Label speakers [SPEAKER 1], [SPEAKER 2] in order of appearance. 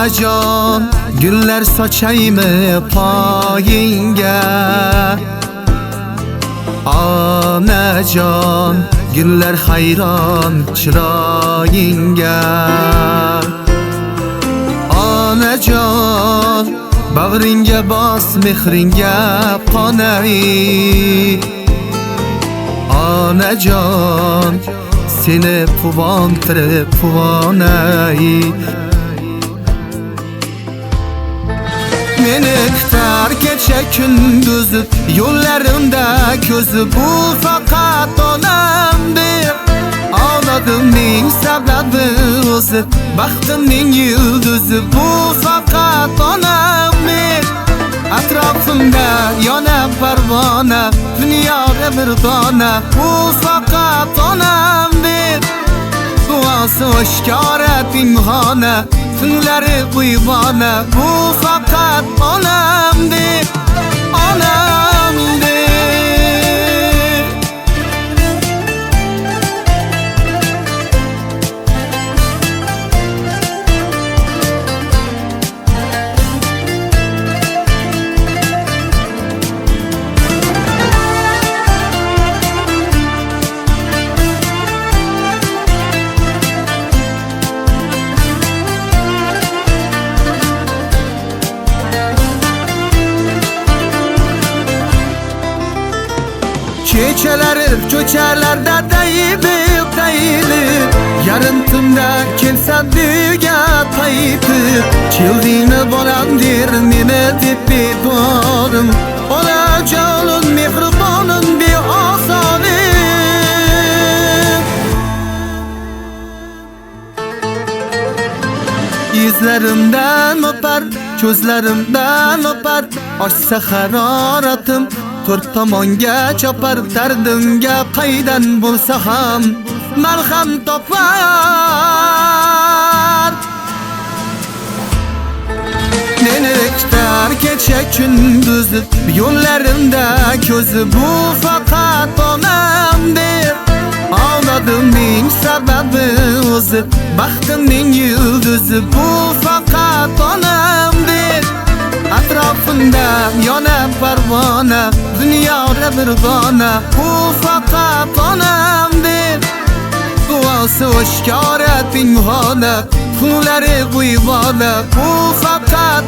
[SPEAKER 1] Onajon, gullar sochaymi poyingga? Onajon, gullar hayron chiroyingga. Onajon, bag'ringga bos, mehringga qonay. Onajon, seni quvontirib quvonay. Meni kutar kecha kunduz, yo'llarimda ko'zi bu faqat onam deb. Omadimning sababi o'zi, baxtimning yulduzi bu faqat onam deb. Atrofimda yona parvona, dunyoda bir dona bu faqat onam deb. Duosi oshkora pinhona, tunlari uyg'ona bu faqat onam deb, onam deb. Kechalari ko'chalarda dayib dayib, yarim tunda kelsa uyga qaytib, keldingmi bolam der meni deb bedorim. Onajonim mehribonim beosonim. Yuzlarimdan o'par, ko'zlarimdan o'par, oshsa haroratim to'rt tomonga chopar. Dardimga qaydan bo'lsa ham malham topar. Meni kutar kecha kunduz, yo'llarimda ko'zi bu faqat onam deb. Omadimning sababi o'zi, baxtimning yulduzi bu faqat onam deb. Atrofimda yona parvona, dunyoda bir dona bu faqat onam deb. Duosi oshkora pinhona, tunlari uyg'ona bu faqat